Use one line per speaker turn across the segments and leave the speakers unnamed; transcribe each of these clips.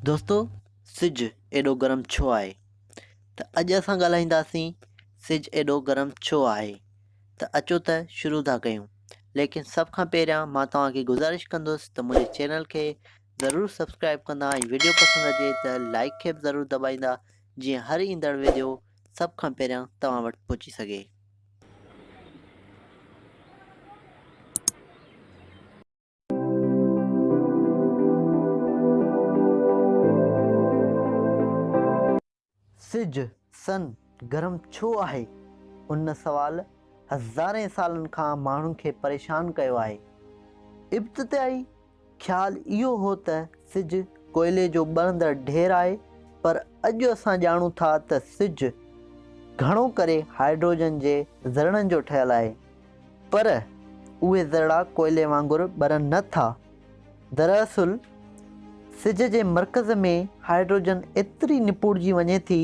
دوستو سج ايڏو گرم ڇو آهي؟ ته اڄ اسان ڳالهائينداسين سج ايڏو گرم ڇو آهي؟ ته اچو ته شروع ٿا ڪيون ليڪن سڀ کان پهريان مان توهان کي گذارش ڪندس ته منهنجي چينل کي ضرور سبسڪرائب ڪندا ۽ وڊيو پسند اچي ته لائڪ کي به ضرور دٻائيندا جيئن هر ايندڙ وڊيو سڀ کان پهريان توهان وٽ پهچي سگهي. سج، Sun، گرم ڇو آهي؟ ان سوال هزارين سالن کان ماڻهن کي پريشان ڪيو آهي. ابتدائي خيال اهو هو ته سج ڪوئلي جو ٻرندڙ ڍير آهي پر اڄ اسان ڄاڻون ٿا ته سج گهڻو ڪري هائيڊروجن جي ذرڙن جو ٺهيل آهي. پر اهي ذرڙا ڪوئلي وانگر ٻرن نه ٿا. دراصل سج جي مرڪز ۾ هائيڊروجن ايتري نپوڙجي وڃي ٿي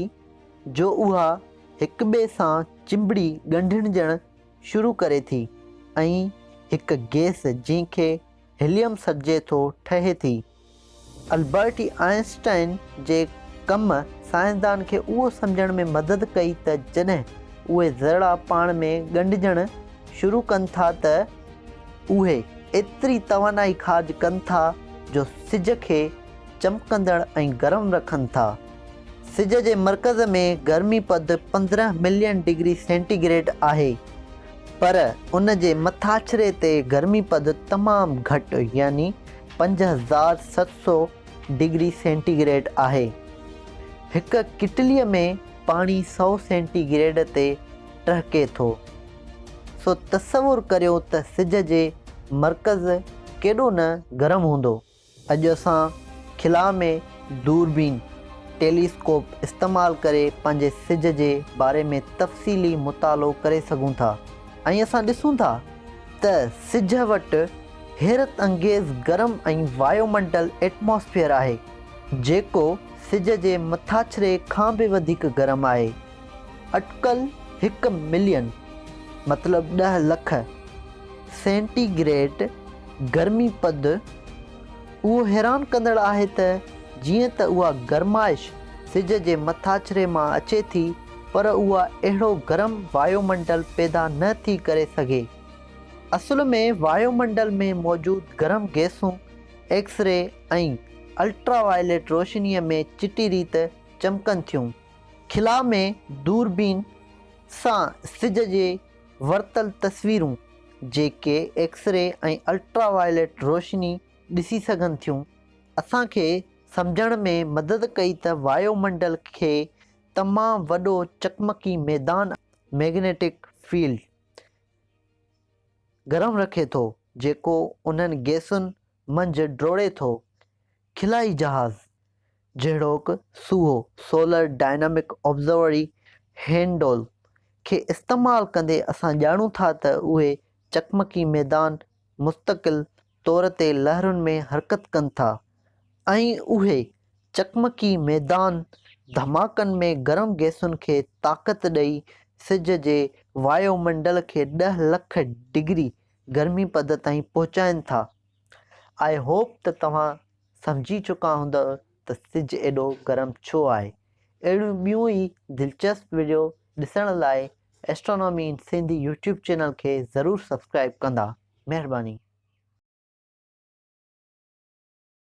جو اها هڪٻئي سان چنبڙي ڳنڍڻجڻ شروع ڪري ٿي ۽ هڪ گئس جنهن کي هيليم سڏجي ٿو ٺهي ٿي. البرٽ آئنسٽائن جي ڪم سائنسدان کي اهو سمجهڻ ۾ مدد ڪئي ته جڏهن اهي ذرڙا پاڻ ۾ ڳنڍجڻ شروع ڪن ٿا ته اهي ايتري توانائي خارج ڪن ٿا جو سج کي چمڪندڙ ۽ گرم رکن ٿا. سج جي مرڪز ۾ گرمي پد 15 ملين ڊگري سينٽي گريڊ آهي پر ان جي مٿاڇري تي گرمي پد تمام گهٽ يعني 5700 ڊگري سينٽي گريڊ آهي. هڪ ڪٽليء ۾ پاڻي سئو سينٽي گريڊ تي ٽهڪي ٿو. سو تصور ڪريو ته سج جي مرڪز ڪيڏو نه گرم هوندو. اڄ اسان خلا ۾ دوربين، ٽيلي اسڪوپ، استعمال ڪري پنهنجي سج جي باري ۾ تفصيلي مطالعو ڪري سگهون ٿا ۽ اسان ڏسون ٿا ته سج وٽ حيرت انگيز گرم ۽ وايومنڊل Atmosphere آهي، جيڪو سج جي مٿاڇري کان به وڌيڪ گرم آهي. اٽڪل هڪ ملين، مطلب 10 لک، سينٽي گريڊ گرمي پد. اهو حيران ڪندڙ آهي ته جيئن ته اها گرمائش سج جي مٿاڇري مان اچي ٿي پر اها اهڙو گرم وايومنڊل پيدا نه ٿي ڪري سگهي. اصل ۾ وايومنڊل ۾ موجود گرم گئسون ايڪس ري ۽ الٽرا وائليٽ روشنيء ۾ چٽي ريت چمڪن ٿيون. خلا ۾ دوربين سان سج جي ورتل تصويرون، جيڪي ايڪس ري ۽ الٽرا وائليٽ روشني ڏسي سگهن ٿيون، اسان کي سمجهڻ ۾ مدد ڪئي ته وايومنڊل کي تمام وڏو چقمقي ميدان، Magnetic Field، گرم رکي ٿو، جيڪو انهن گئسن منجهه ڊوڙي ٿو. خلائي جهاز، جهڙوڪ Soho, Solar Dynamic Observatory Handle، کي استعمال ڪندي اسان ڄاڻون ٿا ته اهي چقمقي ميدان مستقل طور تي لهرن ۾ حرڪت ڪن ٿا ۽ اهي چقمقي ميدان ڌماڪن ۾ گرم گئسن کي طاقت ڏئي سج جي وايو منڊل کي 10 لک ڊگري گرمي پد تائين پهچائين ٿا. I hope ته توهان سمجهي چڪا هوندؤ ته سج ايڏو گرم ڇو آهي. اهڙيون ٻيون ئي دلچسپ وڊيو ڏسڻ لاء astronomy in Sindhi YouTube channel کي ضرور سبسڪرائيب ڪندا. مهرباني.